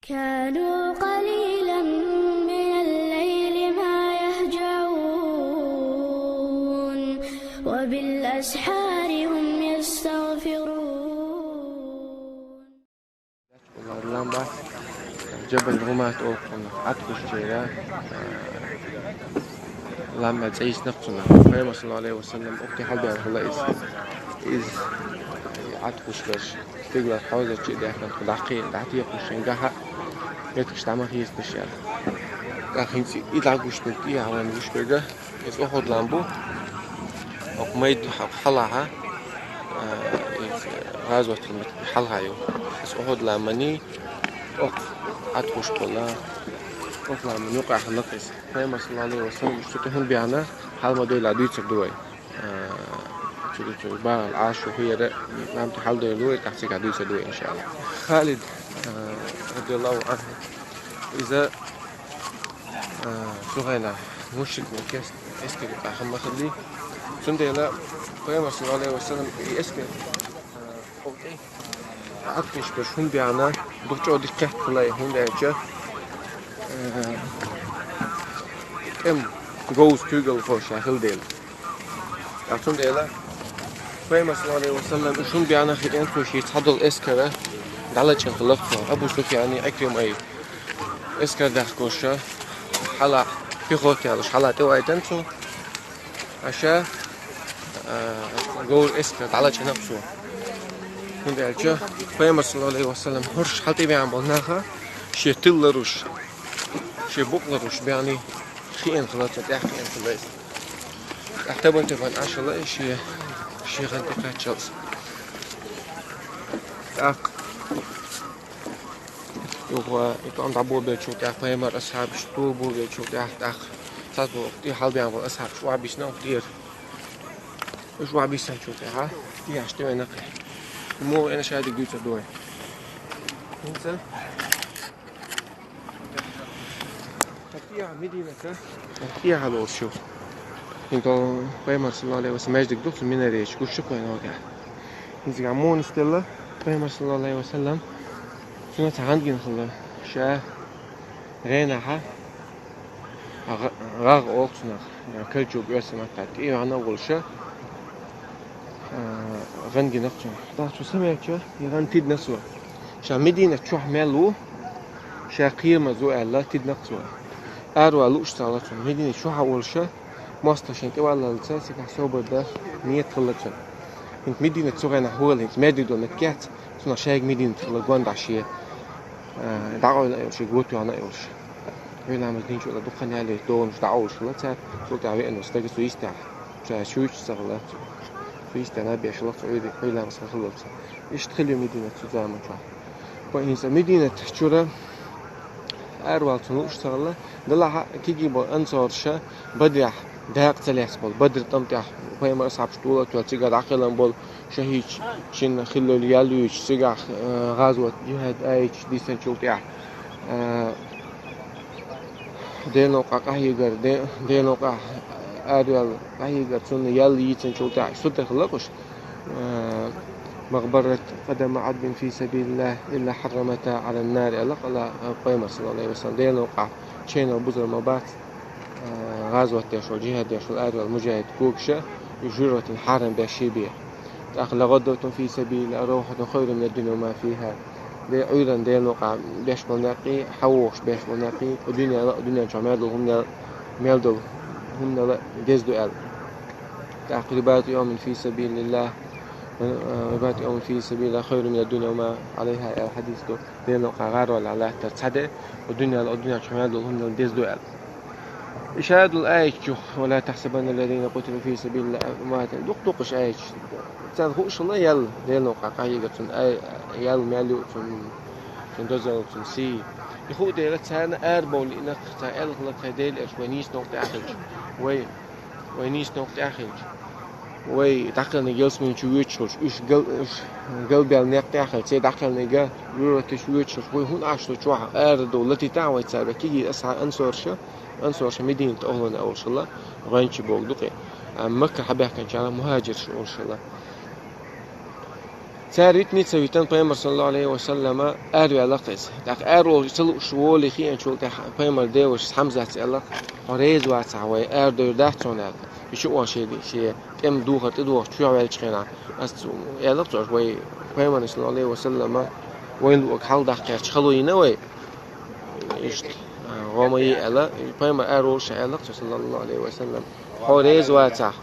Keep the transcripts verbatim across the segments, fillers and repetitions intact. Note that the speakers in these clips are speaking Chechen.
كانوا قليلا من الليل ما يهجعون وبالأسحار هم يستغفرون. Ламба Джабал Румат олхун атхушчера ламба цейснахцуна. Пайхамар саллаллаху алейхи ва саллям ухти хадяр хла из из атхушкаш. Стигла хоза чи дяхан хлахи дати хушин гаха. Меткш тама хисташ яр. Гахин ци илагушнук и аван гушбега. Из Ухуд ламбу. Ок майд хала ха. Из газватил хала ха ю. Из Ухуд ламани ок атхуш бола. Ок ламани ок ахлак из. Пайхамар саллаллаху алейхи ва саллям что ты хун биана халма дойла дуйцер дуй. Чуду чуду ба ашу хиера нам ты хал дойла дуй, так цик дуйцер дуй, иншаллах. Халид радияллаху анху. Из Цугайна мушрик мекес эскери ахмахли. Цундела Пайхамар саллаллаху алейхи ва саллям и эскер. Окей. Атмиш бер хун биана духчо диккет хулай хун дяча. Эм гоуз кюгал хош ахил дел. Цундела Пайхамар саллаллаху алейхи ва саллям шун биана хитен туши цадул эскера далачин хулак. Абу Суфьяни Икримай эскер дахкоша хала пехота ялыш хала тевайтан цу. Аша гор эскер далачинак цу. Хунда яча Пайхамар саллаллаху алейхи ва саллям хурш халтибян болнаха. Ше тылларуш, ше букларуш биани хиен хлата тяхиен хлайс. Ахтабан тебан ашала ше ше ханти качалс. Так. Югва итон да бу бечу тях Пайхамар асхаб шту бу бечу тях так. Саз бу ти хал биан бу асхаб шуа бисна тир. Шуа бисна чу тях. Ти аште вена. Мо ена шади гуца дой. Инса. Тия Медината. Тия халор шу. Инто Пайхамар саллаллаху алейхи ва саллям междик духсу минареч гуши койна. Инзига мон стелла Пайхамар саллаллаху алейхи ва саллям. Суна цаган гин хала. Ша гена ха. Гаг олцунах. Калчук өсмата. Ти вана гулша. Гангинах чу. Та чу самяча. Ган тиднасу. Ша Медина чух мелу. Ша кирма зу алла тиднах чу. Арва луш сала чу. Медина чуха олша. Моста шен тиваллалца сика собода ниет хыллача. Инт Медина цугайна хуалин медидо меккет. Цуна шайг Медина тыла гуандаши. Дагойла юши гутуана юш. Уйламыз динчула духаняли доонуш даулшла цар. Султа вену стаги суистах. Ча чуч сагла. Суистана бешла уйламыз хыллалца. Ишт хили Медина цузамача. По инса Медина чура. Арвал цун луш цагала. Дала киги бо ансорша бадрях дак цалес бол. Бадр тамтях Пайхамар асхаб штула тюа цига дакъилан бол. Шахич чин хиллал ялуич цигах газват джихад айч дисан чултях. Дено ка кахигар дено ка арвал кахигар цун ял йицан чултях. Сутах лакуш. مغبرة قدم عبد في سبيل الله إلا حرمتها على النار. Аллах Аллах Пайхамар саллаллаху алейхи ва саллям. Дено ка чена бузар мабат. Газват дешо, джихад дешо, арвал муджахид кукша, журватин харам беши би. Так لغدوة في سبيل الله روحة خير من الدنيا وما فيها. Де уйран дено ка беш болнакъи, хавош беш болнакъи, у дуня ла, у дуня чамел хумна мелдол хумна ла дездуэл. Так رباط يوم في سبيل الله رباط يوم في سبيل الله خير من الدنيا وما عليها. Хадис ду. Дено ка гарвал Аллах та цаде, у дуня ла, у дуня чамел хумна дездуэл. Ишадул айч чух ولا تحسبن الذين قتلوا في سبيل الله أمواتا. Дук дукш айч. Цан хушла ял дено ка кайга цун ай ял мялю цун цун дозал цун си. Иху дела цан ар боли нак цан эл хла кай дел эш ванис нок тахилч. Вай ванис нок тахилч. Вай дакъилни гелсмин чу вичхуш, уш гел уш гел бел нек тахилч, цей дакъилни га юротиш вичхуш. Вай хун ашлу чуха ар до лати та вай цар киги асха ансорша. Ансорша Мединат оглана олшала, гъанчи богдукъи. А Макка хабяхкан чала мухаджирш олшала. Цара витани ца витан Пайхамар, саллаллаху алейхи ва саллама, араваьлла-кх иза. ТӀаккха араволуш ца лууш волий хиъначул тӀаьхьа Пайхамара деваша Хьамзатс аьлла: «Хьо реза вацахь, вай арадовр дац хьуна», — аьлла. И чу а шен, шен тӀема духар тӀедогӀуш чу а ваьллачу хенахь, ас цу-, аьлла цо: «Вай Пайхамарна, саллаллаху алейхи ва саллама, вайна луъург хьалдаккха гӀерташ хало йина вай». Иштта, а, гӀо ма е аьлла, Пайхамар араволуш аьлла цо, саллаллаху алейхи ва саллам: «Хьо реза вацахь,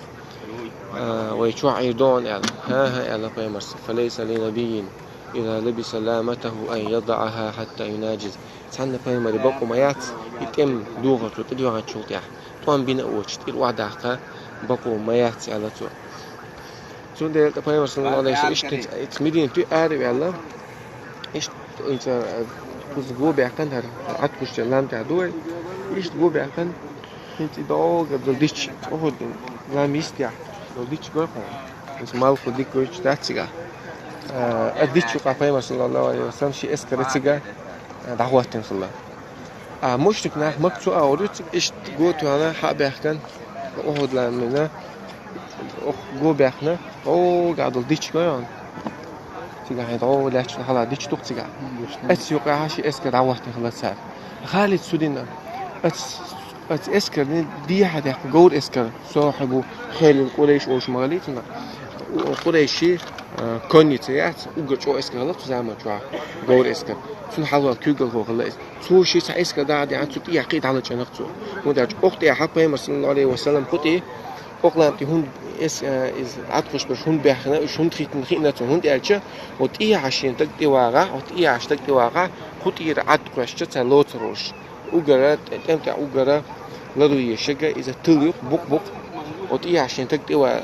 а, вай чохь Ӏийр ду хьуна», — аьлла. «ХӀан-хӀа», — аьлла Пайхамарс: «Фалайса ли набиййин иза лабиса лааматаху ан ядаӀаха хьатта юнаджиз». Цхьанна пайхамаре бакъо ма яц, и тӀема духар цо тӀедоьгӀначул тӀаьхьа, тӀом бина а воцуш, тӀера охьадаккха бакъо ма яц, аьлла цо. Цундела тӀе Пайхамар, саллаллаху алейхи ва саллам, иштта хӀинца, хӀинца Мединате ара а ваьлла, иштта хӀинца, э, кхуза го баьккхина хӀара, Ӏаткъуш цӀеран лам тӀехь ду вай, иштта го баьккхина, хӀинца и догӀу гар долу дича, Ухьуд лам йистехь долу дича гой хьуна. ХӀинца малхо дика гойтуш дац цигахь. Э, а дича юкъахь Пайхамар, саллаллаху алейхи ва саллам, шен эскар а цига, э, дӀахӀоттийна хилла. А мушрик нах Макка цу агӀор ю, цига иштта го тоьхна хьа а баьхкина, Ухьуд лам йина, охьа го баьхкина, догӀу гар долу дича гой хьуна. Цигахь хьайн догӀу лаьтташ хьала дича ду-кх цигахь. Оцу юкъахь шен эскар дӀахӀоттийна хилла цара. Халид цу дийнахь оцу, оцу эскарна дехьа даьккхина говр эскар, сохьибу хейлил Къурайш олуш ма хиллий цунах. Къурайши, а, конница яц, уггар чӀогӀа эскар хилла цу заман чохь, говр эскар. Цунна хьалаваьлла куьйгалхо хилла иза. Цо шен цхьа эскар дӀа а деана, цу тӀехь кхин а дӀалачкъийна-кх цо. ХӀунда аьлча оха тӀехь Пайхамар, саллаллаху алейхи ва саллам, кху тӀе, оха лам тӀе хӀунда эс-, э, иза Ӏаткъуш берш хӀунда баьхкина, уьш хӀунда хӀиттина хиъна цунна, хӀунда аьлча, оха тӀехьа шен стаг тӀевагӀахь, оха тӀехьа стаг тӀевагӀахь, кху тӀера Ӏаткъош ца цара лоцур волуш. Уггара, тӀе-, тӀем тӀехь уггара ларве еза шега иза тилла ю-кх, букъ-букъ. Оха тӀехьа шен стаг тӀева-,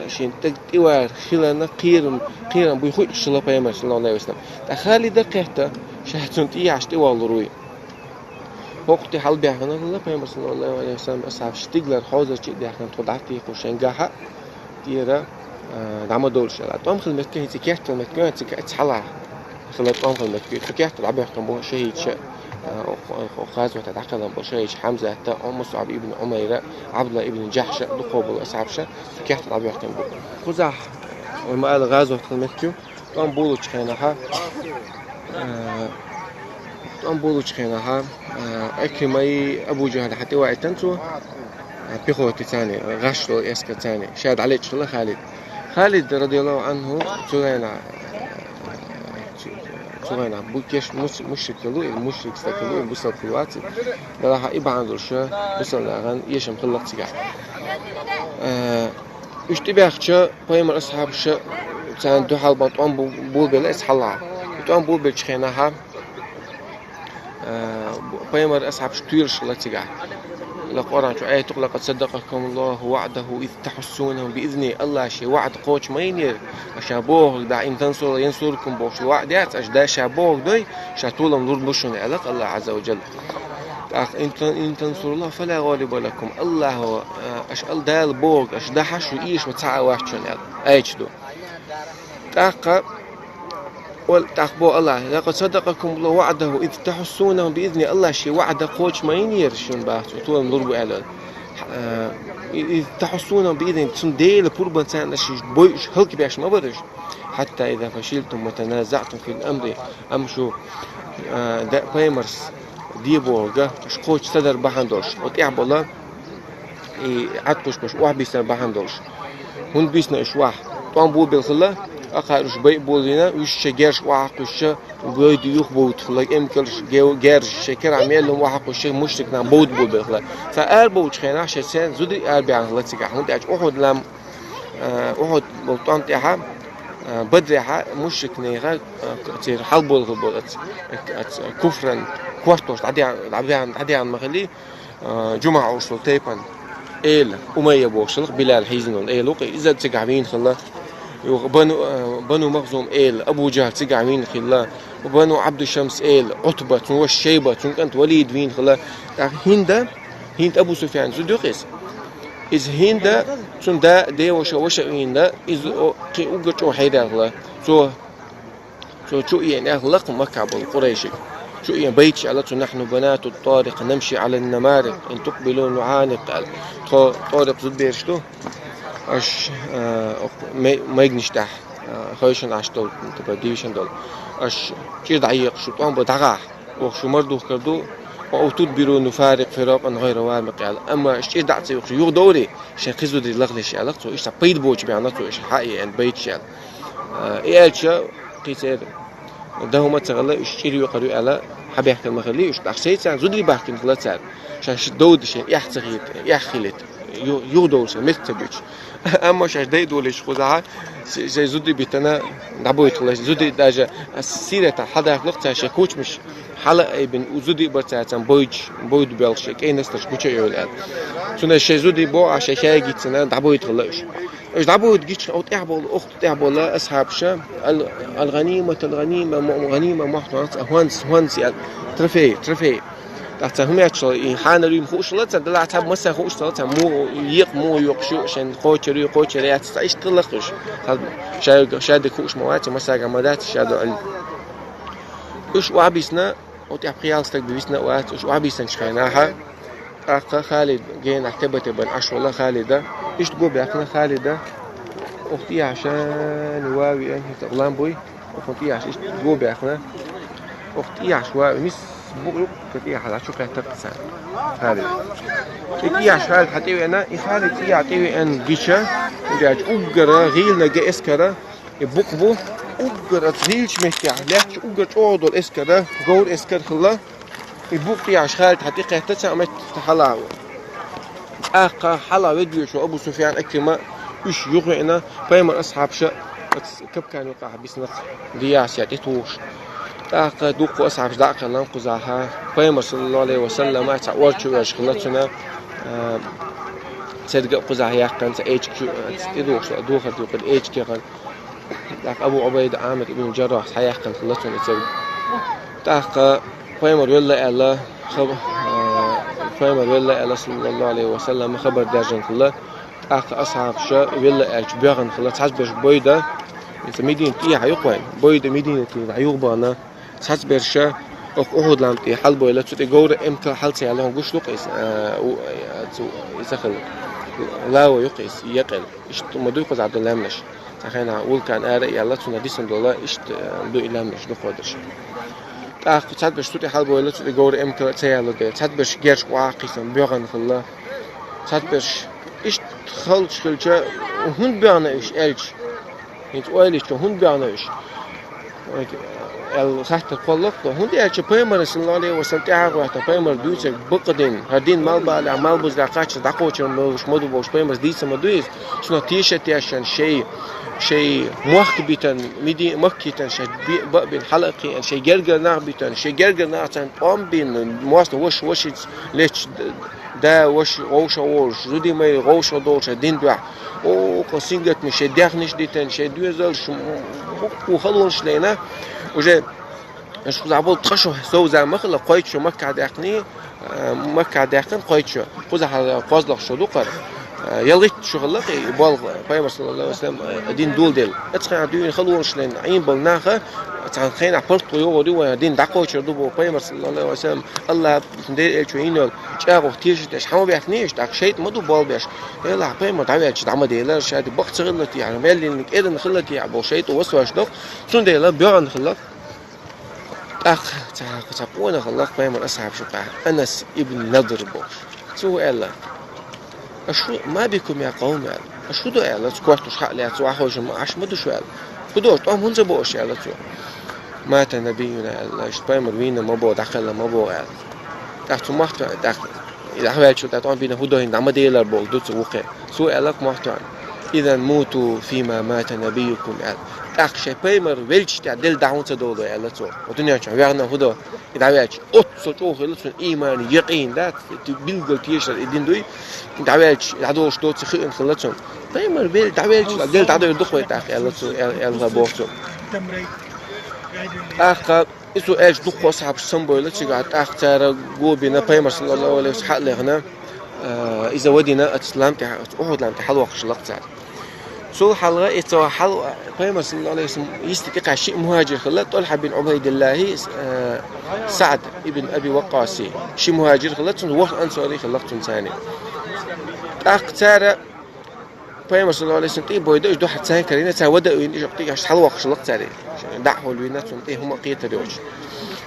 шен стаг тӀевар хиларна кхерам, кхерам буй хуьлуш хилла Пайхамар, саллаллаху алейхи ва саллам. Ткъа Халида кхетта, ша цунна тӀехьа тӀеваллур вуй. ХӀокху тӀе хьалабаьхкина хилла Пайхамар, саллаллаху алейхи ва саллам, асхьабаш стигалара хьозарчий а даьхкина, тхо дӀатехуш шайн гахь а, тӀера, а, дӀа ма довлуш аьлла. ТӀом хилла меттиг хӀинца кечдина меттиг, цига а цхьалахь хилла тӀом хилла меттиг. Цу кечдина дӀабоьхкина бу шахӀидаш, а, оха, оха, оха гӀазоте дӀакхелхина болу шахӀидаш Хьамзат а, Мусъаб ибн Умайр а, Ӏабдулла ибн Джахьш а, дукхах болу асхьабаш цу кечдина дӀабоьхкина бу. Кхузахь, вай ма-аллара, гӀазот хилла меттиг ю. ТӀом болучу хенахь, а, тӀом болучу хенахь, а, Ӏикримай Абу Джахьлай хьа тӀеваийтина цо, а, пехотица, гӀаш долу эскарца, ша дӀалечкъина хилла Халид. Халид, радияллаху Ӏанху, цу хенахь, цу, цу хенахь бу-, кеш мус-, мушрик хилла ву, или мушрик стаг хилла ву, или бусалба хилла вац. Делахь и бахьана долуш, бусалба нахана эшам хилла-кх цигахь. А, уьш тӀебаьхча, Пайхамар асхьабаша царна дуьхьал бан тӀом бу-, булабелла иза хьалха. И тӀом булабеллачу хенахь, а, Пайхамар асхьабаш туьйлуш хилла цигахь. Ла Къуръан чу аят ду-кх: «Лакъад саддакъакумуллаху ваӀдаху из тахьуссунахум биизнихи». АллахӀа шен ваӀда кхочуш ма йинера, аша бохург дӀа, «Ин тансуруллахӀ янсуркум» бохуш ваӀда яц, аша Дала ша бохург дой, ша толам лур бу шуна, аьлла-кх АллахӀа Ӏазза ва Джалла. ТӀаккха: «Ин тан-, ин тансуруллахӀ фала гӀалиба лакум». АллахӀа, а, аша ал-, Дала бохург аша дахь, шу эшаш цхьа а вац шуна, аьлла, аят ду. ТӀаккха, ол, тӀаккха боху АллахӀа: «Лакъад саддакъакумуллаху ваӀдаху из тахьуссунахум биизнихи». АллахӀа шен ваӀда кхочуш ма йинера шуна боху, цо толам лур бу аьлла. А, и-, из тахьуссунахум биизнихи, цуьнан Делан пурбанца аша бойуш, хӀаллакбеш ма бара аша. «Хьатта иза фашилтум ва таназаӀтум фил амри». Амма шу, а, да, Пайхамарс де бохург аша кхочуш ца дар бахьана долуш, оцу тӀехь болу и Ӏаткъуш берш охьабиссинарг бахьана долуш. ХӀунда биссина уьш охьа? ТӀом булабелла хилла, акхар уьш байъа болийна, уьш шайн герзаш охьакхуьссуш, гойду юхабовду хилла, эмкалш, ге-, герзаш шайн карахь мел хӀума охьакхуьссуш, мушрик нах бовда булабелла хилла. Цара арабовлучу хенахь шайн церан зударий арабаьхна хилла цигахь, хӀунда аьлча Ухьуд лам, а, Ухьуд болу тӀом тӀехь, а, Бадрехь мушрик нехан, а, церан хьалаболхур болу аца, аца куфран кортош дӀаде-, дӀабаьхна, дӀадаьхна ма хиллий, а, Джумахь олуш долу тайпана эла, Умайя бохуш хилла-кх, Билал хьийзина волу эла ву-кх, иза цигахь вийна хилла. Юха Бану, а, Бану Махзум эла, Абу Джахьл цигахь вийна хилла. Бану Абду Шамс эла, Ӏутба, цуьнан ваша Шайба, цуьнан кӀант Валид вийна хилла. ТӀаккха ХӀинда, ХӀинд Абу Суфьянан зуда ю-кх иза. Иза ХӀинда, цуьнан да, деваша, ваша а вийна, иза о-, кхин уггар чӀогӀа хьедаьлла хилла. Цо Цо чу а еана аьлла хилла-кх Маккахь болу къурайшига. Чу а еана байташ аьлла цо: «Нахьну банату ТӀарикъ, намши Ӏалан-намарикъ, ин тукъбилу нуӀанакъ», — аьлла. Тхо ТӀарикъ зудабераш ду, аша, а, ме-, майданаш тӀехь а, хойшан Ӏаш долу, типа, дийшан долу. Аш чӀир дӀаекъа шу тӀом бан дӀагӀахь, оха шу мара духкар ду, ва ау тудбиру нуфарикъ фиракъан гӀайра вамикъ аьлла. Амма аш чӀир дӀа а ца юхуш юхадоврий, шайн кхин зударий лахлеш аьлла цо, иштта пайда боцу баьхна цо, иштта хьаъ е аьлла, байташ аьлла. А, и аьлча, кхин церан дан хӀума а ца хилла, уьш чӀир йоькъур ю аьлла, хьабаьхкина ма хиллий уьш, тӀаккха шайца царна зударий бахкина хилла цара. Шаьш довда шайн эхь ца хилийта, эхь хилийта, ю-, юхадовла шайн меттиг ца буьтуш. Амма шаьш дайдолийша кхузахь, ш-, шайн зударий битина дӀабойта хилла, зударий даже сиратахь хьадахалуш цара шайн кучамаш хьала а айбина, зударий а бара цара царна бойдуш, бойда боьлхуш, шайн кӀайн настарш гуча а йойла аьлла. Цунна шайн зударий боху, а шайн хьаьга йицина дӀабойта хилла уьш. Уьш дӀабойта гича, оха тӀехболу, оха тӀехболу асхьабаша, ал-, ал-гӀанимат, ал-гӀанима, мо-, гӀанима мохь тохьанца, а хӀонс, хӀонс аьлла, трофей, трофей. ТӀаккха цхьа хӀума яц шуна, и хьанар ю ма хууш хилла царна, делахь цхьа массарна хууш хилла царна, муха екъа, муха йоккхуш ю, шайн кхочур ю, кхочур яц, цхьа иштта хилла уьш. Цхьа шайга, шадерг хууш ма вац, массаьрга ма дац, шадерг. Уьш охьабисна, оцу тӀехь пхи-ялх стаг бен висна а вац, уьш охьабиссинчу хенахь, тӀаккха Халид генахь теба-тебан Ӏаш волу Халида, иштта го баьккхина Халида, оха тӀехьашан ван веана, хӀинца лам буй, оха тӀехьаш иштта го баьккхина, оха тӀехьаш ван веана, мис букъ юккъе тӀехьа чу кхеттара цара Халид. И тӀехьаш Халид хьан тӀевеана, и Халид тӀехьа тӀевеана гича, уггара гӀийланиг эскара, и букъ бу, уггар оцу гӀийлачу меттехь лаьттачу уггар чӀогӀа долу эскара, говр эскар хилла, и букъ тӀехьаш Халид хьан тӀекхетта цхьа а метта хьала а ву. ТӀаккха хьала а ведда везаш волу Абу Суфьян, Ӏикрима, уьш юхавеана, пайхамар асхьабаша оцу капкан юкъахь бисинарг дӀаясъян тӀетухуш. ТӀаккха дуккха асхьабаш дӀа а кхеллан кхузахь, пайхамар, саллаллаху Ӏалайхи ва саллам, цхьа ор чу веш хилла цуьнан, а, цаьрга а кхузахь яьккхина, цхьа эчиг чу, а, тӀедухуш, духар дукха эчиг яьккхина. ТӀаккха Абу Ӏубайда Ӏамир ибн Джаррахь схьаяьккхина хилла цунна и церг. ТӀаккха пайхамар велла аьлла, хаб-, а, пайхамар велла аьлла, саллаллаху Ӏалайхи ва саллам, хабар даьржина хилла. ТӀаккха асхьабаша велла аьлча боьгӀна хилла, цхьаберш бойда, иза Медина тӀехьа юкъа вайн, бойда Мединате дӀа юхабахана, цхьаберша оха Ухьуд-лам тӀе хьалабойла, цу тӀе говра эмкал хьала ца яьлла, хьуна гуш ду-кх иза, а, у, а, цу, иза хилла, лава ю-кх иза, екъал. Иштта ма дуй кхузахь долу лаьмнаш. Цхьа хенахь вулкан ара а яьлла, цунах дисина долу, иштта, а, ду и лаьмнаш дукхойдерш. ТӀаккха цхьаберш цу тӀе хьалабойла, цу тӀе говра эмкал ца яьлла дела, цхьаберш герзаш охьакхийсина боьгӀна хилла, цхьаберш иштта халча хилча, хӀунда боьгӀна уьш аьлча, хӀинца ойла йича, хӀунда боьгӀна уьш? Аьлла хаттар кхоллакх, хӀунда аьлча пайхамар, саллаллаху Ӏалайхи ва саллам, тӀаьхьа гӀоьттина, пайхамар дуьйцург бакъдина, хӀара дин мел балехь, мел бузехь кхаччалц дӀакхочур болуш ма ду бохуш, пайхамар дийца ма ду иза, цунах теша тешна шайн, шайн мохк битина, Меди-, Макка йитина, шайн би-, баа бина хьала а кхиъна, шайн гергара нах битина, шайн гергара нах царна тӀом бина, мостагӀа ваша, вашица лечча, да, ваша, вовшах волуш, зудий-майрий вовшах долуш, шайн дин дуьхьа. О, кху сингаттамаш, шайн даьхнаш дитина, шайн доьзалш, м, буккъу халонаш лайна. Уже аша кхузахь болу ткъа шо совза ма хилла, кхойтта шо Маккахь даьккхина, а, Маккахь даьккхина кхойтта шо. Кхузахь кхозлагӀа шо ду-кх хӀара. А, ялхитта шо хилла-кх и болх, пайхамар, саллаллаху Ӏалайхи ва саллам, а, дин доладелла. Оцу хенахь дуьйна халонаш лайна Ӏийна болу наха, цхьана хенахь паргӀато йогӀур ю вайн, дин дӀакхочур ду боху пайхамар, саллаллаху Ӏалайхи ва саллам, АллахӀ, Делан элчано йина йолу чӀагӀо теша тешна хьан ма баьхкинехь, тӀаккха шайтӀа ма ду болх беш. Делахь, пайхамар дӀаваьлча дӀа ма делара, шадерг бакъ ца хилла техьа, мел динарг эрна хилла техьа боху шайтӀа васвас доху, цундела боьгӀна хилла. ТӀаккха цхьа, цхьа къонах хилла пайхамаран асхьабашкахь, Анас ибн Надр бохуш. Цо аьлла: «Аша хӀу, ма бикум я къавм», аьлла. «Аша хӀун до?» аьлла, цу коьртанаш хьа а лаьцна, цо ахьожа ма, Ӏаш ма ду шу аьлла. «ХӀун до, тӀом хӀунда ца бо аша?» аьлла цо. «Мата набиюна», аьлла, иштта пайхамар вийна ма бо, дӀакхелла ма бо аьлла. ТӀаккха цу мотт, тӀаккха и дӀаваьлча, тӀаккха тӀом бина хӀун до хӀинца дӀа ма делар боху ду цу вукхе. Цо аьлла-кх мотт: «Изан муту фима мата набиюкум», аьлла. ТӀаккха шайн пайхамар велча тӀехь делла дӀа хӀунда ца довло аьлла цо. Ва дуьнен чохь ваьхна хӀун до? И дӀаваьлча, оццул чӀогӀа хилла цуьнан ийман, якъин, да, билггал тешар и дин дуй. ДӀаваьлча, дӀадолуш доций хиъна хилла цунна. Пайхамар вел-, дӀавелча, делла дӀадевр ду-кх вай тӀаккха, аьлла цо, аьл-, аьлла боху цо. ТӀаккха и цо аьлча, дуккха асхьабаш самабевлла цигахь, тӀаккха цара го бина, пайхамар, саллаллаху Ӏалайхи ва саллам, хьа а лехна, а, иза вадийна оцу лам тӀе, оцу Ухьуд-лам тӀе хьалавоккхуш хилла-кх цара. Цул хьалха, и цо хьал-, пайхамар, саллаллаху Ӏалайхи ва саллам, йистехь кхаьчна шиъ мухӀажир хилла, ТӀалхьа бин Ӏубайдиллахи, э, СаӀд ибн Аби Ваккъаси. Ши мухӀажир хилла, цунна ворхӀ ансари хилла цунна царна. ТӀаккха цара Пайхамар, саллаллаху алейхи ва саллям, тӀе бойда, уж духьа цхьаьна карийна, цхьа вада а вийна, уж тӀе аш хьалваккхаш лакх цари. ДӀа а хьулвийна, цунна тӀе хӀума кхетар йоцуш.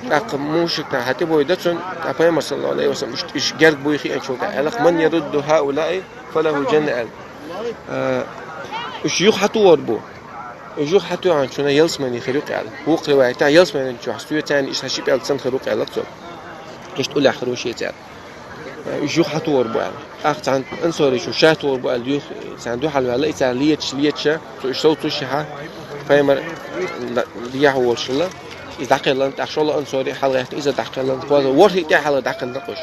ТӀаккха мушрикна хьа тӀе бойда цунна, тӀаккха Пайхамар, саллаллаху алейхи ва саллям, уж, уж герга буй хиъначул тӀехьа аьлла: «Ман ярудду хӀаулаи фалаху ль-жанна», аьлла. Э, уж юха хьатохар бу. Уж юха хьатоьхначунна ялсмани хир ю-кх аьлла. Вукху риваятехь ялсмани чохь соьца царна иштта ши пӀелг санна хир ву-кх аьлла цо. Иштта уллехь хир ву шеца аьлла. Уж юха хьатохар бу аьлла. ТӀаккха цхьана ансарий шу ша тохар бу аьлла, юха царна дуьхьал ваьлла, и цара леташ, леташ, цо уж совцуш хьа, Пайхамар дехьа волуш хилла. Иза дӀакхеллан, тӀаккха шолгӀа ансарий хьалагӀаьттина, иза дӀакхеллан, кхозлагӀа, ворхӀе тӀаьхьа дӀакхеллан уж.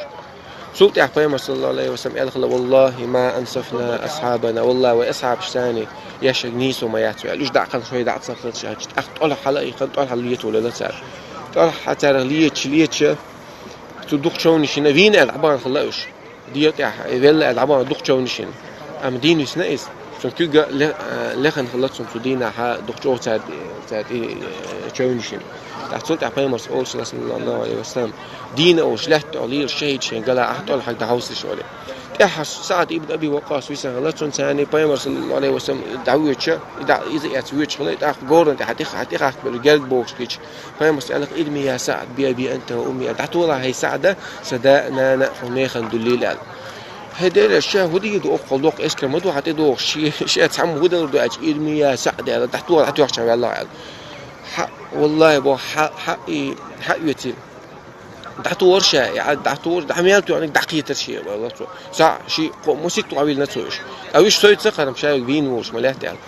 Цул тӀаьхьа Пайхамар, саллаллаху алейхи ва саллям, аьлла хилла: «Валлахи, ма ансафна асхьабана», валлахи, вай асхьабаш царна яшаг нийсо ма яц ваьлла. Уж дӀа а кхеллан, шоай дӀа а ца кхеллан, тӀаккха тӀолах хьалаайкхина, тӀолах хьаллетаволийла цара. ТӀолах хьа царах леташ, леташ, цу дукха човнашна вийна аьлла дӀабахана хилла уж. ДегӀа тӀехь, э, велла аьлла дӀабахана дукха човнашна. Амма дийна висна иза. Цунна куьйга ле-, э, лехна хилла цунна цу дийнахьа дукха чӀогӀа цара, цара тӀе, э, човнашна. ТӀаккха цул тӀаьхьа Пайхамарс олуш хилла, саллаллаху алейхи ва саллям, дийна олуш, лаьтта тӀехь лелаш шахӀид шен гала ахь тӀолахьа дӀахьовсалаш олий. ТӀаьхьа СаӀд ибн Аби Ваккъас висина хилла, цунна царна Пайхамар, саллаллаху алейхи ва саллям, дӀавоьдуш, и дӀа-, иза эцна воьдуш хилла, и тӀаккха говрана тӀехь, тӀе-, тӀехьакхабелла герга бохуш гича, Пайхамарс аьлла: «Ирми я СаӀд би аби анта ва умми», аьлла. «ДӀатола, хӀай СаӀда, сан да а, нана а хьуна нехан дуьллийла», аьлла. ХӀей, Дела, ша хӀун дийр ду оццул доккха эскар ма ду хьан тӀедогӀуш, ши-, шен цхьамма хӀун далур ду аьлча, «Ирми я СаӀд», аьлла, дӀатола, дӀатоьхча велла, аьлла. Хьа-, валлахи, боху, хьа-, хьа-, и, хьа а оьцийла. ДӀатохара ша, и Ӏа-, дӀатохара, дӀа мел тоьхнарг дӀакхетара шен, валлахи, цо. Схьа ши-кхо, масийтта вилла цо уьш. Ткъа уьш соьца ца кхарам, шаьш вийна волуш ма лаьтта аьлла.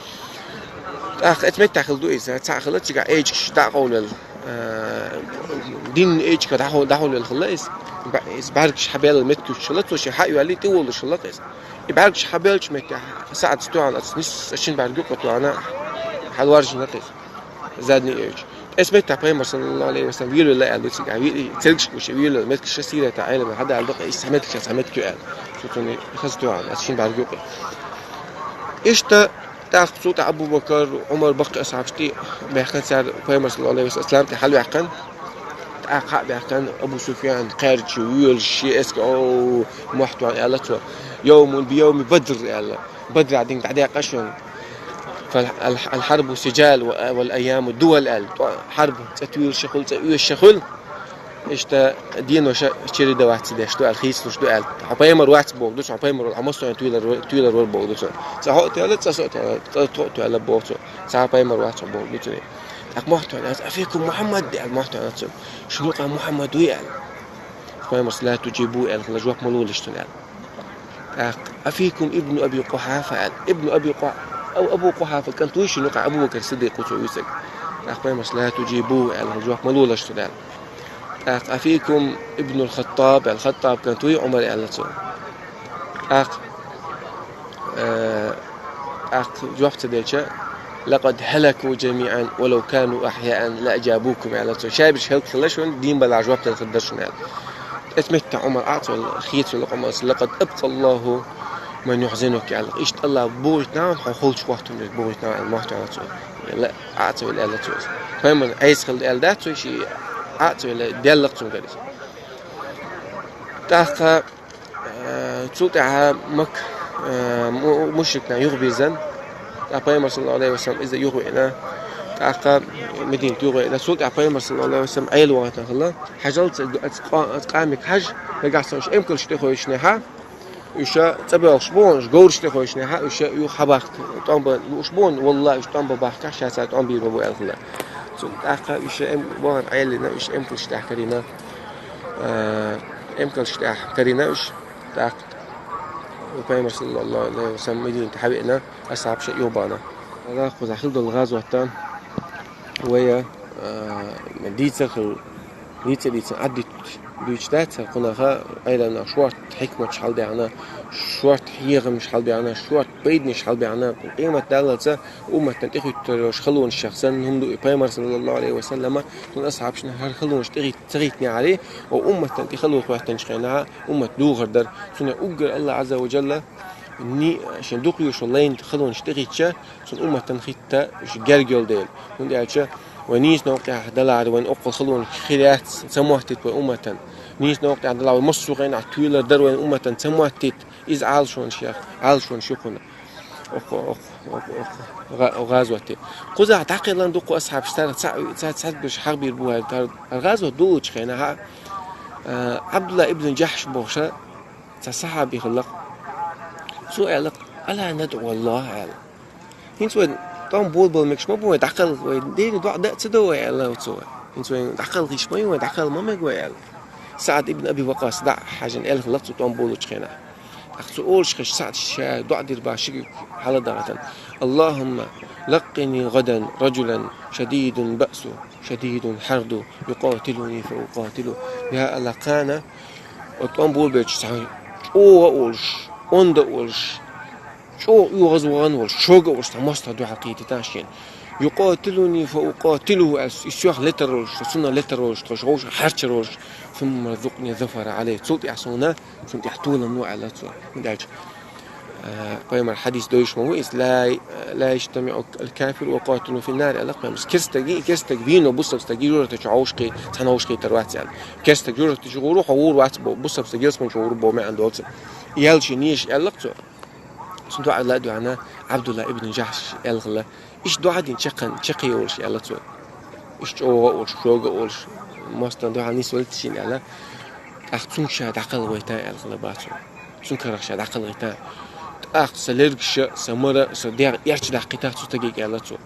ТӀаккха оцу меттехь хилла ду иза, цхьаъ хилла, цигахь эчигаш дӀакъовлавелла, а, дийнна эчигах дӀахьо-, дӀахьулвелла хилла иза. Ба-, иза бӀаьргаш хьабелла меттиг хилла, цо шен хьа а йоьллий, тӀе волуш хилла иза. И бӀаьргаш хьабеллачу меттехь СаӀд тоьхна, оцу нисса шина бӀаьрга юккъе тоьхна, хьалваржина иза. Задний эвча. Эс меттахь Пайхамар, саллаллаху алейхи ва саллям, вийлавелла аьлла ду цигахь. Ви-, цергаш гуш, вийлавелла, меттигаш сиратехь Ӏеламнаха хьадалла ду-кх, иштта цхьа меттиг, цхьа меттиг ю аьлла. Цу цунна хаза тоьхна, аса шина бӀаьрга юккъе. Иштта тӀаккха цул тӀаьхьа Абу Бакар, Ӏумар, баккхий асхьабаш тӀе баьхкина, цара Пайхамар, саллаллаху алейхи ва саллям, тӀе хьалаваьккхина. ТӀаккха хьа а баьхкина, Абу Суфьян кхаьрдачу воьлуш шен эскар, о, мохь тоьхна аьлла цо: «Йовмун би йовми Бадр», аьлла. Бадрахь дийнахь дӀадаьккхина шуна. Фал-, ал-, аль-хьарбу сижал ва, валь айяму дувал аьлла. ТӀо-, хьарб цӀа туьйлуш хуьлу, цӀа оьшуш хуьлу. Иштта денош чередоваться деш ду аьлла, хийцалуш ду аьлла. Хьо пайхамар вац боху ду цо, хьо пайхамар вац, хьо массо а туьйлар, туьйлар вара боху ду цо. Цхьа хьо а тоьлла, цӀа со а тоьлла, цӀа тхо а тоьлла боху цо. Цхьа пайхамар вац хьо боху ду цо. ТӀаккха мохь тоьхна аьлла: «Афикум Мухьаммад?» аьлла, мохь тоьхна цо. «Шуна юкъахь Мухьаммад вуй?» аьлла. Пайхамарс: «Ла туджибу», аьлла хилла, жоп ма лолаш цунна аьлла. ТӀаккха: «Афикум ибну Аби Къухьафа», аьлла. Ибну Аби Къу-, Абу, Абу Къухьафа кӀант вуй шуна юкъахь, Абу Бакр Сиддикъ ву цо вуьйцург? ТӀаккха Пайхамарс: «Ла туджибу», аьлла хилла, жоп ма лолаш цунна аьлла. ТӀаккха: «Афикум ибнул Хаттаб», аьлла, Хаттаб кӀант вуй Ӏумар, аьлла цо. ТӀаккха, э, тӀаккха жоп ца делча: «Лакъад хӀалаку жамиӀан, ва лав кану ахьяан ла аджабукум», аьлла цо. Шаьбаш хӀаллакьхилла шуна, дийна балахь жоп делла хир дара шуна аьлла. Эс меттахь Ӏумар Ӏа а ца велла, хи а ца велла, Ӏумарс: «Лакъад абкъаллаху ман юхьзинук», аьлла. Иштта Аллах бохуьйту нахана хьо хулчу хӀоттам дерг бохуьйту нахана аьлла, мохь тоьхна цо. Ла, Ӏа а ца велла аьлла цо иза. Пайхамар Ӏеса хилла аьлла дац цо, ши Ӏа а ца велла, делла-кх цуьнгара иза. ТӀаккха Э, цул тӀаьхьа Мак-, э, му-, мушрикна юхабирзина, тӀаккха Пайхамар, саллаллаху алейхи ва саллям, иза юхавеана, тӀаккха Мединат юхавеана. Цул тӀаьхьа Пайхамар, саллаллаху алейхи ва саллям, Ӏела вахийтина хилла. Хьажал ца, ца къа-, ца къамик хьажа, нагахь санна уьш эмкалш тӀехойшинехьа, уьш цӀа боьлхуш бу хьуна, уьш говраш тӀехойшинехьа, уьш юха хьабахка тӀом бан лууш бу хьуна, валлахӀи, уьш тӀом бан бахкахь, ша цара тӀом бийр ма бу аьлла хилла. Цул тӀаккха уьш эм-, вахана Ӏелина, уьш эмкалш тӀехь карийна. Э, эмкалш тӀехь карийна уьш. ТӀаккха Пайхамар, саллаллаху алейхи ва саллям, Мединате хьавеана, асхьабаш а юхабахана. Ала кхузахь хилла долу гӀазот тӀе вай, э, дийцар хилла, дийца-дийцина Ӏаддитта дуьйцуш дац, хӀара кхунах Ӏеламнаха шорта хьикматаш хьалабаьхна, шорта хьехамаш хьалабаьхна, шорта пайданаш хьалабаьхна, къемат даллалца умматана тӀехӀуьттур йолуш халонаш санна хӀума ду и. Пайхамар, саллаллаху алейхи ва саллама, цуьнан асхьабашна хӀара халонаш тӀехӀитта ца хӀиттинехьарий, о, умматана тӀе хало хӀоьттинчу хенахь, уммат духар дара. Цундела уггар Аллах Азза ва Джалла ни-, шен дукха йолуш йолу лайна халонаш тӀехӀиттича, цуьнан умматана хӀитта уьш герга йолу дела. ХӀунда аьлча вай нийса новкъа тӀехь далахьара, вайн оккхул халонаш хир яц, ца моттийта вай умматана. Нийса новкъа тӀехь далахь вай массо а хенахь туьйлар дара вайн умматана, ца моттийта. Иза Ӏалашонаш яха, Ӏалашонаш ю кхунах. Окхо, окхо, окхо, окхо. Гъа-, гъазоте. Кхузахь дӀакхеллан дукха асхьабаш, царах цхьа, цхьа, цхьаберш хьахбийр бу хьара, тар-, тар гъазот долучу хенахь, а, Абдулла ибн Джахьш бохуша, цхьа сахьаби хилла-кх. Цо аьлла-кх: «Ала надӀу Аллах», — аьлла. «ХӀинца вай тӀом болабала мегаш ма бу вай, дӀакхалха вай, Деле доӀа дан а ца до вай», — аьлла цо. «ХӀинца вай дӀакхалха йиш ма ю вай, дӀакхалха ма мега вай», — аьлла. СаӀд ибн Аби Вакъас дӀа а хьаьжжина аьлла хилла-кх цо тӀом болучу хенахь. ТӀаккха цо олуш хезча, СаӀда ша доӀа дийр бах ши хьаладагӀатан: «Аллахумма лаккъини гӀадан раджулан шадидун баъсу, шадидун хьарду, юкъатилуни фа укъатилу». Я АллахӀ, кхана тӀом болабелча цхьа чӀогӀа а волуш, онда а волуш, чӀогӀа оьгӀаз вахана а волуш, шога а волуш цхьа мостагӀа дуьхьал кхетийтахьа шена. «Юкъатилуни фа укъатилуху», аьлла, и соьх летар волуш, со цунах летар волуш, тхо шовша хьарчар волуш, «сумма рзукъни зафара Ӏалайхи». Цул тӀаьхьа суна цунна тӀехь толам ло аьлла цо. ХӀунда аьлча, а, пайхамар хьадис доьшуш ма ву иза: «Ла, ла яжтамиӀу аль-кафиру ва къатилу фи-н-нар», аьлла пайхамара. Керстаги, керстаг вийна бусалба стаги жожагӀатечу вовшахкхе-, цхьана вовшахкхетар вац аьлла. Керстаг жожагӀатечу гӀур ву, хьо гӀур вац бо, бусалба стаг ялсаманчу гӀур бо маьӀна долу цуьнан. Яьлла шен неша аьлла-кх цо. Цуьнан доӀа ладоьгӀна Абдулла ибн Джахьш аьлла хилла: «Иштта доӀа дина чекхан-, чекхйолуш», — аьлла цо. «Иштта чӀогӀа а олуш, шога а олуш, мостагӀа дуьхьал нисваллица шена», — аьлла. «ТӀаккха цуьнга ша дӀакхалхавайтан», — аьлла хилла бах цо. «Цуьнан карах ша дӀакхалхайтан. ТӀаккха сан лергаш а, сан мара а, сан дегӀ а эрча даккхийтахьа цу стаге», — аьлла цо.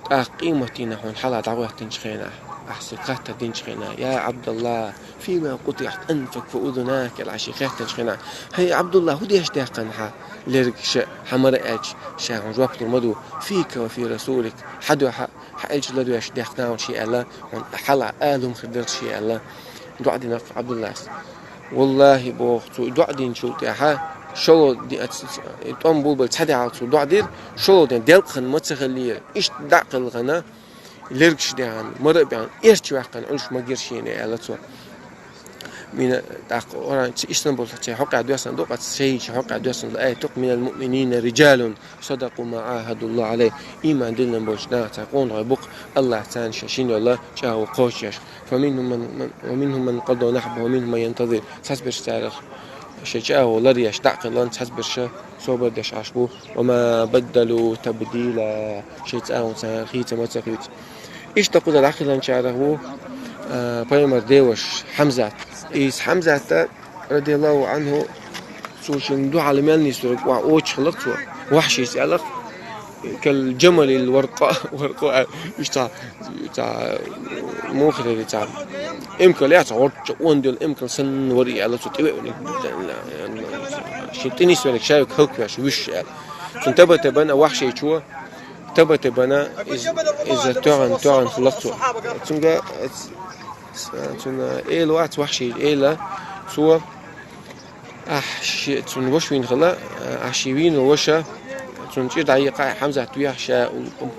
«ТӀаккха къематдийнахь хьуна хьалха дӀагӀоьттинчу хенахь, ахь соьга хаттар динчу хенахь: „Я Абдалла, фима къутиӀат анфука ва узунак?“ – аьлла, ахь шена хеттинчу хенахь: „ХӀай Абдулла, хӀун деш даьккхина хьан лергаш а, хьан мара а?“ – аьлча, ша хьуна жоп лур ма ду: „Фика ва фи расулик, хьан дуьхьа, хьан элча ладоьгӀуш даьккхина ву шен“, – аьлла, хьуна хьалха ала хӀума хир дара шен, аьлла. ДоӀа дина-кх Абдуллас. ВаллахӀи, боху цо, и доӀа динчул тӀаьхьа шолгӀа ди-, ц-, ц-, тӀом болабала цхьа де хьалха цо доӀа дира, шолгӀа ден делкъахан ма ца хиллера. Иштта дӀа а кхелхина, лергаш а даьхна, мара а баьхна, эрча ваьккхина Ӏуьллуш ма гира шена, аьлла цо. Мина тӀаккха Къуръан, ц-, иштта болу цхьа хьокъехь доьссина ду-кх, цхьа хьокъехь доьссина ду аят-кх: «Минал муъминина риджалун садакъу ма Ӏахадуллаха Ӏалайхи». Ийман диллина болчу нахаца къонахой бу-кх, АллахӀца шаьш йина йолу чӀагӀо кхочушъеш. «Фаминхум ман, ман, ва минхум ман къада нахьбаху, ва минхум ман янтазир». Цхьаберш царах шайн чӀагӀо ларъеш дӀа а кхелхина, цхьаберш собар деш Ӏаш бу. «Ва ма баддалу табдила». Шайн чӀагӀонца хийца ма ца хуьйцу. Иштта кхуза дӀакхелхинчарах ву, а, пайхамар деваш Хьамзат. Иза Хьамзата, радияллаху анхӀу, цо шен дуьхьал мел нисвелла охьа оцуш хилла-кх цо. Вахьшийс аьлла-кх: «Кал джамалил варкъа, варкъа», аьлла. Уьш цхьа, цхьа, муха дерриг цхьа эмкал яц, гӀорчу онда йолу эмкал санна вара и, аьлла, цо тӀевеаниг. Шен тӀе нисвеллиг ша хӀаллаквеш вуьш, аьлла. Цунна таба-табана Вахьшийчо, таба-табана иза, иза тоьхна, тоьхна хилла-кх цо. Цуьнга, цуьнан эла вац Вахьший, эла цо. Ахь ши-, цуьнан ваша вийна хилла, ахь шен вийна ваша, цунна чӀир дӀаекъна, Хьамзат вехаш ша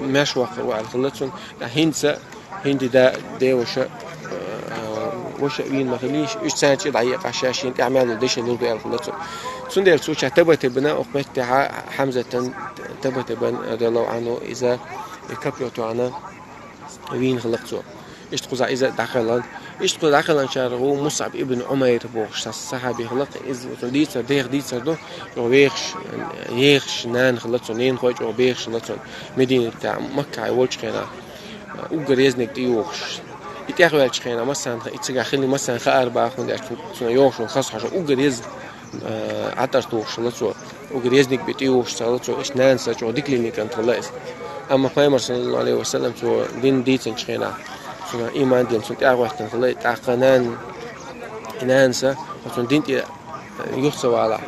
меш ваккхар ву аьлла хилла цунна. ТӀаккха хӀинца, хӀинца да-, деваша, а, ваша а вийна ма хиллий, уьш царна чӀир дӀаекъна ша шена тӀехь мел долу дешар лур ду аьлла хилла цо. Цундела цо ша таба-табана окху меттехь Хьамзатан таба-табана, радияллаху анхӀу, иза и копьё тоьхна вийна хилла-кх цо. Иштта кхузахь иза дӀакхелхина. Иштта кхуза дӀакхелхинчарах ву Мусъаб ибн Ӏумайр бохуш са-, сахьаби хилла-кх. Иза цунна дийцар, деха дийцар ду, чӀогӀа вехаш, ехаш нана хилла цунна, ненахой чӀогӀа бехаш хилла цунна. Мединатехь, Маккахь волчу хенахь, уггар езниг тӀеюхуш. И тӀехваьллачу хенахь, массарна ха-, и цигахь хилла массарна хаьара боху, хӀунда аьлча цунна йогӀуш волу хаза хьожа уггар еза, а, ӀатӀар тухуш хилла цо. Уггар езниг бен тӀеюхуш ца хилла цо, иштта нанас чӀогӀа дика лелийна кӀант хилла иза. Амма пайхамар, саллаллаху Ӏалайхи ва саллам, цо дин дийцинчу хенахь, цунах ийман дина, цунна тӀаьхьа гӀоьттина хилла, тӀаккха нан-, и нанас, цунна дин тӀе юха ца валахь,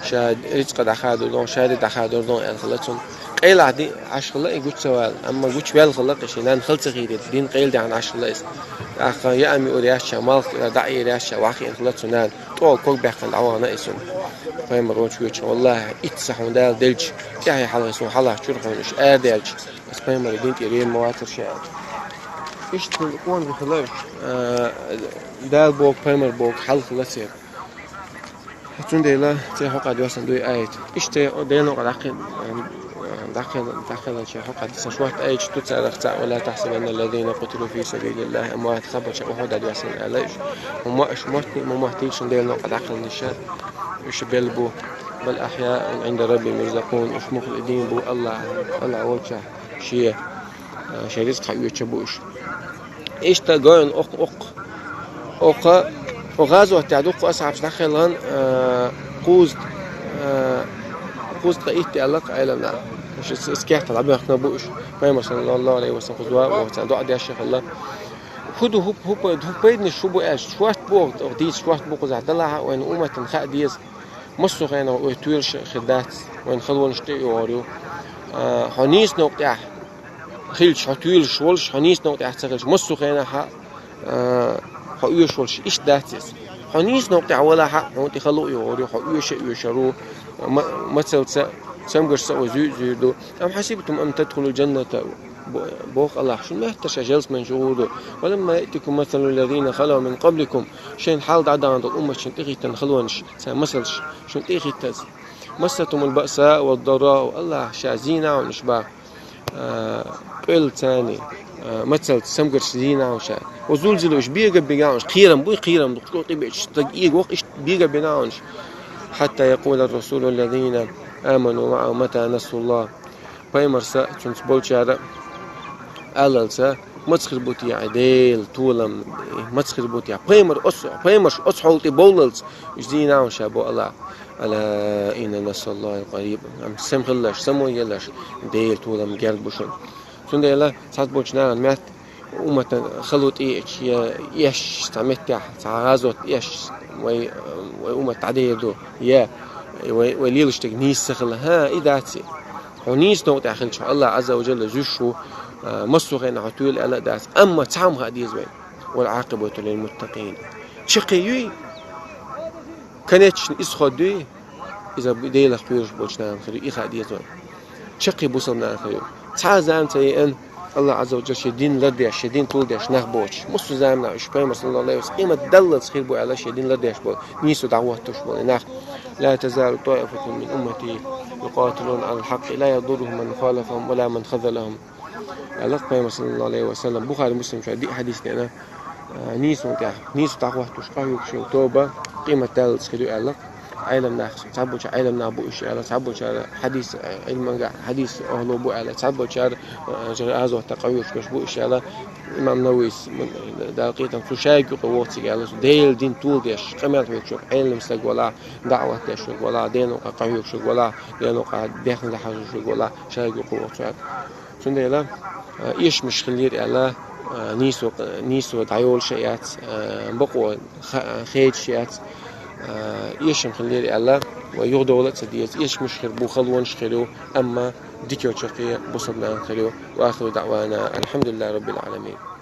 ша рицкъа дӀахадор ду хьуна, ша де дӀахадор ду хьуна аьлла хилла цунна. Къайлахь ди-, Ӏаш хилла и гучу ца вала, амма гучуваьлла хилла-кх и, шен нанна хала ца хийтира, дин къайладаьхна Ӏаш хилла иза. ТӀаккха яа муьйр яьшча, малх кӀира дӀа а эр яьшча, вахьа хиъна хилла цу нана. ТӀе ког баьккхина дӀавахана и цунна. Пайхамар волчу воьдуш: «Валлахи, итт са хьуна Дала делча, тӀаьхье хьалха суна хьалхачуьра хьуна, уьш арадаьлча, аса пайхамаран дин тӀера вен ма вацара ша», – аьлла. Иштта хилла къонахий хилла уьш, а, Дала боху, пайхамар боху хьал хилла церан. Цундела церан хьокъехь доьссина ду и аят. Иштта Делан некъа дӀакхел-, дӀакхел-, дӀакхелхинчеран хьокъехь доьссина шортта аяташ ду, царах цхьаъ: «Ва ла тахьсабанна ллазина къутилу фи сабилиллахи амватан», хабарча Ухьудехь доьссина аьлла уьш. ХӀума аша мотт-, ма моттийла шуна Делан некъа дӀакхелхинарш, уьш белла бу. بل أحياء عند ربهم يرزقون. Уьш муххале дийна бу АллахӀ, АллахӀ волчохь шен, а, шайн рицкъ хьаоьцуш бу уьш. Иштта гойн окх, окх, окха, о гӀазотехь дуккха асхьабаш дӀакхелхина, а, кхузткъа, а, кхузткъа итт аьлла-кх Ӏеламнаха. Уьш ас, ас кехатехь дӀабоьхкина бу уьш. Пайхамар, саллаллаху Ӏалайхи ва саллам, кхуза ван вахана царна доӀа деш а хилла. ХӀун ду, хӀу, хӀу пай-, хӀу пайданаш хӀу бу аьлча, шортта бу, оха дийца шортта бу кхузахь, делахь а вайна умматана хаа деза. Массо а хенахь вай тоьлуш а хир дац, вайна халонаш тӀе а йогӀур ю. А, хьо нийса новкъа тӀехь хилча, хьо тоьлуш волуш, хьо нийса новкъа тӀехь ца хилча, массо а хенахь а, а, хьо оьшуш волуш иштта дац иза. Хьо нийса новкъа тӀехь валахь а, хьуна тӀе хало а йогӀур ю, хьо оьшу а оьшур ву, ма-, мацаллица, цамгаршца а вай зуьйр а зуьйр ду. أم حسبتم أن تدخلوا الجنة, бо-, боху АллахӀа, шуна моьттур ду ша ялсамани чу гӀур ду. ولما يأتكم مثل الذين خلوا من قبلكم, шайна хьалха дӀадахана долу умматашна тӀехӀиттина халонаш, царна масалш шуна тӀе а хӀиттаза. مستهم البأساء والضراء, АллахӀа ша зийнахьа уьш боху, а, къоьллацаний, а, мацаллица, цамгаршца зийнахьа уьш ша. وزلزلوا, уьш бега а бигахь уьш, кхерам буй, кхерам ду, кху тӀе беача стаг эгавахь, иштта бега а бинахь уьш. حتى يقول الرسول والذين آمنوا معه متى نصر الله. Пайхамарша а, цуьнца болчара а аллалца, маца хир бу те Делан толам, маца хир бу те? Пайхамар оцу, пайхамарш оцу хьоле тӀе бовллалц, уьш зийнахьа уьш ша боху АллахӀа. ألا إن نصر الله قريب. Амма сема хилалаш, само елаш, Делан толам герга бу шуна. Цундела цхьаболчу нахана моьтту умматан хало тӀеэцча, я эшча цхьа меттехь, цхьа гӀазот эшча, вай, вай уммат дӀадер ду, я вай, вай лелаш дерг нийса ца хилла. ХӀан, и дац и. Хьо нийса новкъа тӀехь хилча, хьо АллахӀ Ӏазза ва Джалла зуьйш ву, а, массо а хенахь хьо тоьлу аьлла а дац. Амма цхьа хӀума хаа деза вайна: والعاقبة للمتقين. Чаккхе юй, конечный исход юй, иза Делах кхоьруш болчу нахана хир ю, и хаа деза вайна. Чаккхе бусалба нахана хир ю. Цхьа а зама ца еана, АллахӀ Ӏазза ва Джалла шен дин лардеш, шен дин тӀулдеш нах боцуш. Массо а заманахь уьш, пайхамар, саллаллаху Ӏалайхи ва саллам, къемат даллалц хир бу аьлла, шен дин лардеш болу, нийсо дӀахӀоттош болу нах. لا تزال طائفة من أمتي يقاتلون على الحق لا يضرهم من خالفهم ولا من خذلهم. Аьлла-кх пайхамар, саллаллаху Ӏалайхи ва саллам, Бухари, Муслим чохь диъ хьадис деана, а, нийсо тӀехь, нийсо дӀахӀоттош къахьоьгуш йолу тоба къемат даллалц хир ю аьлла-кх. Ӏеламнах, цхьаболчара Ӏеламнах бу уьш аьлла, цхьаболчара хьадис, а, Ӏилманга хьадис охьало бу аьлла, цхьаболчара, а, жара азотта къахьоьгуш берш бу уьш аьлла. Имам Нававис, м, Дала къинхетам, цо шайга юкъа воху цига аьлла, цо Делан дин тӀулдеш, къамел хьоьгуш верг Ӏелам стаг валахь, даӀват деш верг валахь, Делан къа къахьоьгуш верг валахь, Делан къа дехна дӀахьажош верг валахь, шайга юкъа воху цо аьлла. Цундела, а, эшамаш хиллера аьлла, а, нийсо, нийсо дӀайолуш а яц, а, бакъо ха-, хедаш а яц, а, эшам хиллера аьлла, вай юхадовла а ца деза, эшамаш хир бу, халонаш хир ю, амма дика йолу чаккхе бусалба нахана хир ю. وآخر دعوانا أن الحمد لله رب العالمين.